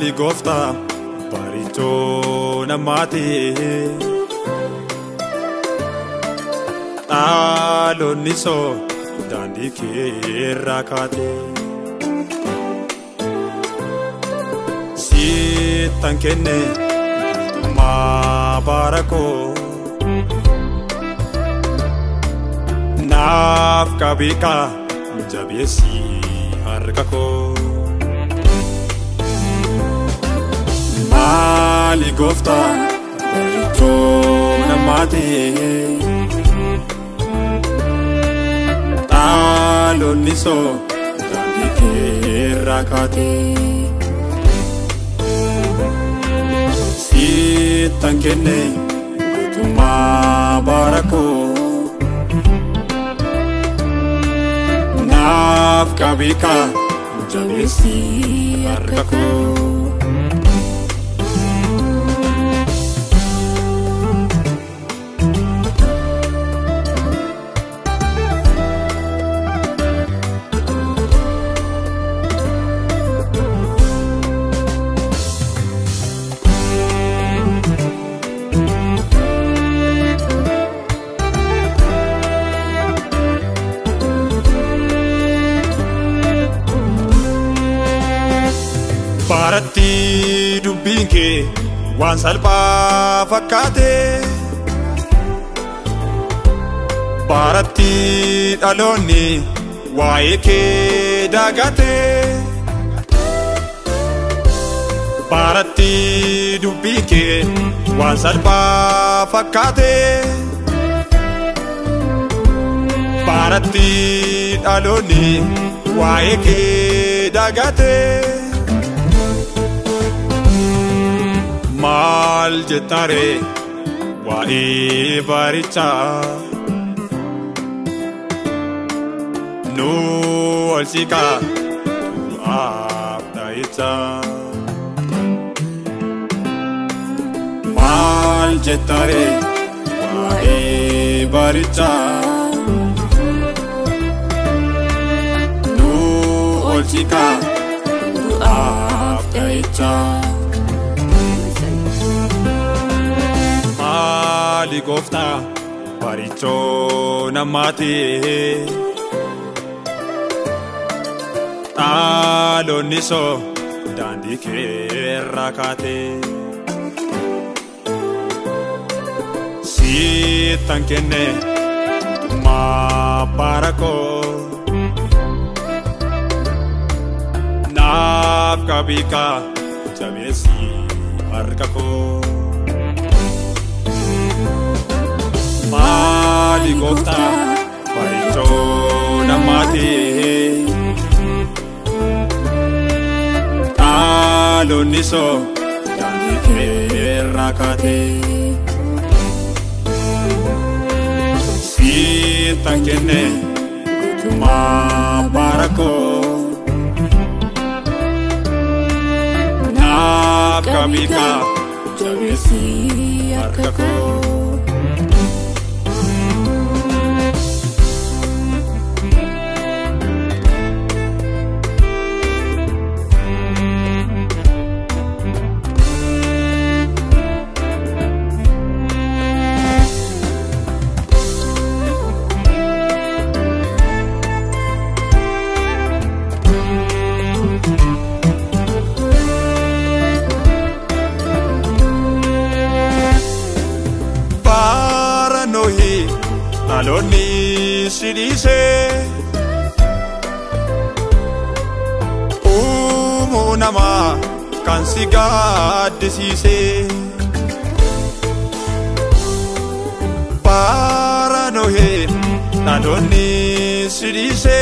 Maali gooftaa barichoo namaati. Dhaloonni soo daandii keerraa kaate. Sittan kenne guutummaa bara koo. Naaf qabeekaa jabeessi harka koo. Maali gooftaa barichoo namaati. Dhaloonni soo daandii keerraa kaate. Sittan kenne guutummaa bara koo. Naaf qabeekaa jabeessi harka koo. Baratti dubbiin kee waan salphaa fakkaate. Baratti dhaloonni waa'ee kee dagate. Baratti dubbiin kee waan salphaa fakkaate. Baratti dhaloonni waa'ee kee dagate. Maal jettare waa'ee barichaa nu ol siqaa du'aaf dhahichaa. Maal jettare waa'ee barichaa nu ol siqaa du'aaf dhahichaa. Maali gooftaa barichoo namaati. Dhaloonni soo daandii keerraa kaate. Sittan kenne guutummaa bara koo. Naaf qabeekaa jabeessi harka koo. Maali gooftaa barichoo namaati. Dhaloonni soo daandii keerraa kaate. Sittan kenne guutummaa bara koo. Naaf qabeekaa jabeessi harka koo. Dhaloonni si dhiise uumuu namaa kan si gaaddisiise. Bara Nohee dhaloonni si dhiise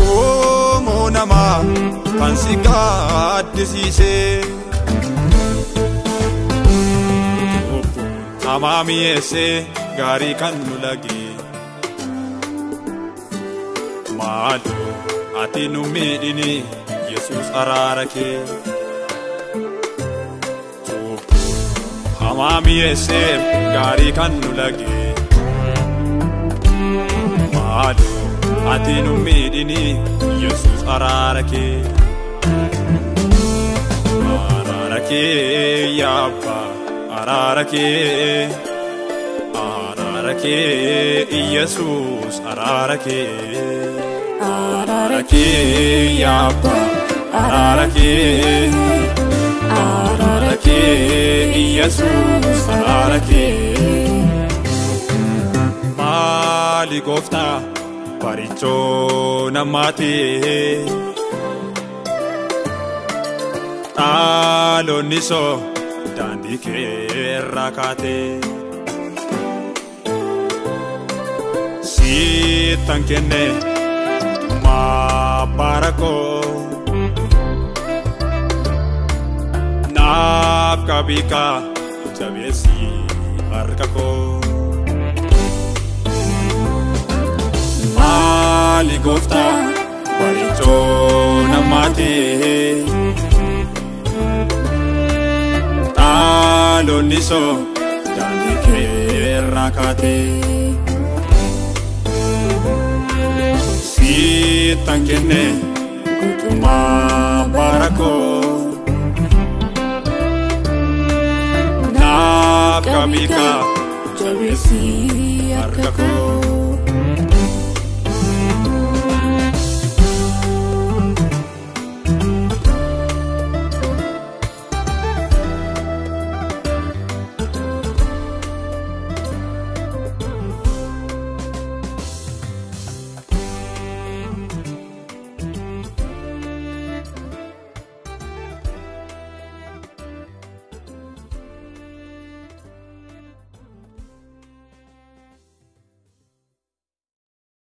uumuu namaa kan si gaaddisiise. Hamaa mi'eessee gaarii kan nu lage. Maaloo ati nu miidhini Yesuus araara kee. Hamaa mi'eessee gaarii kan nu lage. Maaloo Ati nu miidhini Yesuus araara kee. Araara kee yaa Abbaa, araara kee. Araara kee Yesuus, araara kee. Araara kee yaa Abbaa, araara kee. Araara kee Yesuus, araara kee. Maali gooftaa barichoo namaati. Dhaloonni soo daandii kee irraa kaate. Sittan kenne guutummaa bara koo. Naaf qabiikaa jabeessi harka koo. Maali gooftaa barichoo namaati. Dhaloonni soo daandii kee irraa kaate. Sittan kenne guutummaa bara koo. Naaf qabiikaa jabeessi harka koo.